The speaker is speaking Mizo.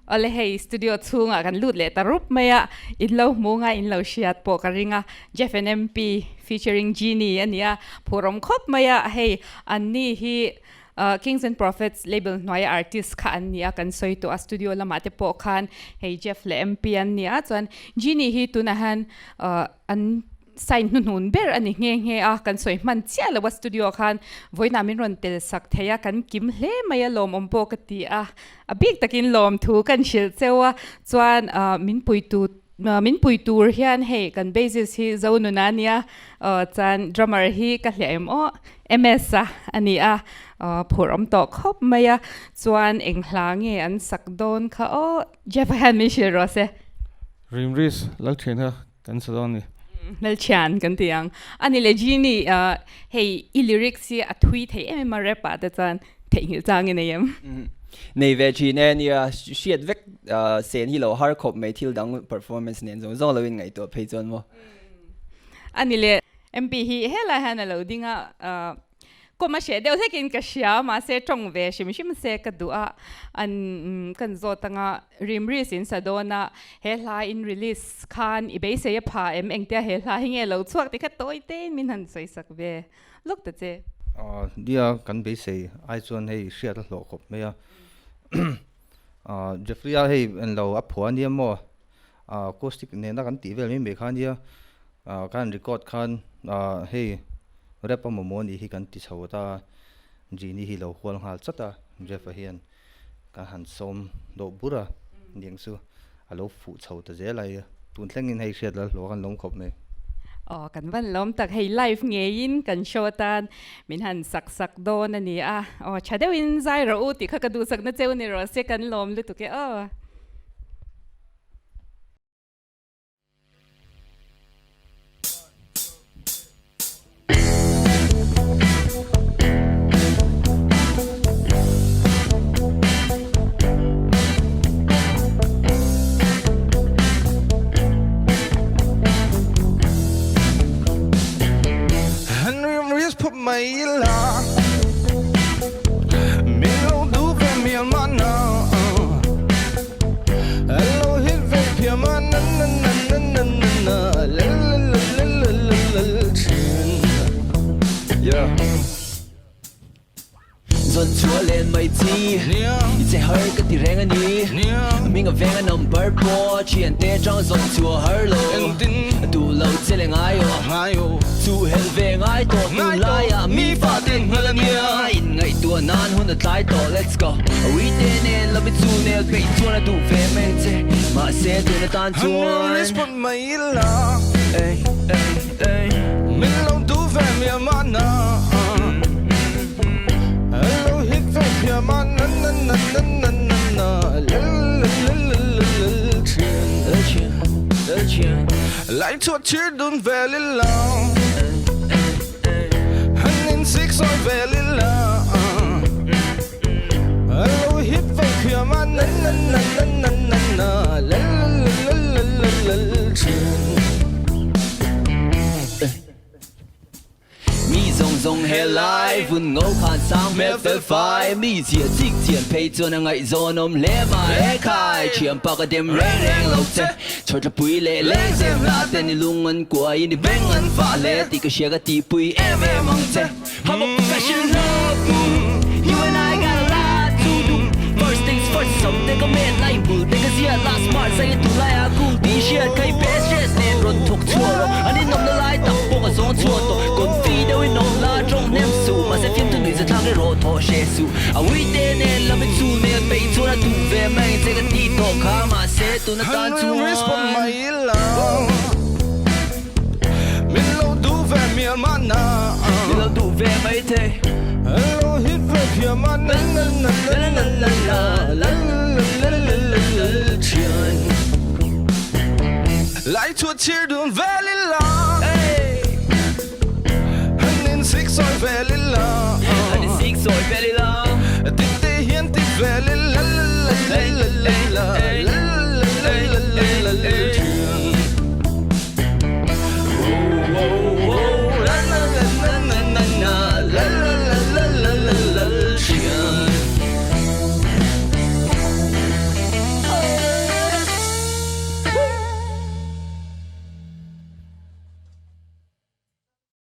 Awle hei studio chhungah kan lut leh ta rup mai a, in lo hmu nga in lo hriat pawh ka ring a, Jeff and MP featuring Genie a ni a, phurawm khawp mai a, hei an ni hi Kings and Prophets label hnuaia artist kha an ni a, kan sawi tawh a studio lamah te pawh khan hei Jeff leh MP an ni a, chuan Genie hi tunah hian an Sign hnuhnun ber a ni nghe nghe a, kan sawi hman chiah lo a studio ah khan vawiinah min rawn tel sak thei a, kan kim hle mai a lawmawm pawh ka ti a, a bik takin lawmthu kan hrilh cheu a, chuan min puitu min pui tur hian hei kan bassist hi Zonuna a nia, chuan drummer hi ka hliah em aw MS a a ni a, phur awm tawh khawp mai a, chuan eng hla nge an sak dawn kha aw Jeff a hian min hrilh rawh se. Rimris Lalthianha Kan sa dawn ni. Hmelthian kan ti ang. A ni le Genie, hei i lyrics hi a thui thei em em a rap ah te chuan theihnghilh chang i nei em? Nei ve thin e, nia hriat vek sen hi lo har khawp mai thil dang performance nen zawng zawng lo in ngaihtuah phei chuan maw. A ni le MP hi helai hian a lo ding a, Kawm a hreh deuh hlekin ka hria, mahse tawng ve hrim hrim se ka duh a, an kan zawt anga Rimris in sa dawn a, he hla in release khan i beisei a pha em, engtia he hla hi nge lo chhuak ti kha tawi tein min han sawi sak ve lawk ta che. Nia kan beisei ai chuan hei hriat a hlawh khawp mai a, Jeffrey a hei enlo a phuah ania maw, acoustic nena kan tih vel mai mai kha ania, Khan record khan hei rap a mamawh anih hi kan ti chho ta, Genie hi lo hual nghal chat a, Jeff-a hian kan han sawm dawh bur a, niang chu a lo fuh chho ta zel a, tun thlengin hei hriat lal hlawh a kan lawm khawp mai. Aw kan van lawm tak, hei live ngeiin kan show atan min han sak sak dawn a ni a, aw tha deuhin zai rawh u tih kha ka duhsakna cheu ni rawh se kan lawm lutuk e aw. Zawn chhuah len mai chi I che har ka ti reng a ni Hming a veng a number pawh Thiante atang zawn chhuah har lo A duh lo che le ngai aw Chu helh ve ngai tawh tun laiah mi fa ten nghal a nia Inngaihtuah nan hun a tlai tawh let's go A ui te nen lam i chu nel peih chuan a duh ve mai che Mahse tun atan chuan Respond mai ila Ey ey ey Min lo duh ve miah mahna Lo hit ve phiah mahna na na na na na na Lel thian Lel thian lel thian Lai chhuat chhir dun vel ila Han in sik sawi vel ila A lo hit ve khiam a na na na na na na na Lel thin. Mi zawng zawng he lai vun ngo khan sang hmel fel fai Mi zia chik chian phei chuan a ngaihzawn awm hle mai He khai thiam pa ka dem reng reng lo che Chhawrtlapui leh lengzem hla ten i lung an kuai in i beng an fah hle tih ka hria ka tihpui em em ang che I'm a professional You and I got a lot to do First things first sam te ka met lai bul te ka zia la smart zai tu lai a cool tih hriat kai best dress nen rawn thawk chhuah rawh an inawmna lai tak pawh ka zawng chhuah tawh confi deuh in awm la tawng hnem suh mahse fiamthu nuih zathlak erawh thawh hreh suh a uite nen lam i chul nel peih chuan a duh ve mai ang che ka tih tawh kha mahse tuna tan chuan Min lo duh ve mial mahna Min lo duh ve mai thei Lo hit ve phiah mahna na na na na na na la la la la la thian Lai chhuat chhir dun vel ila.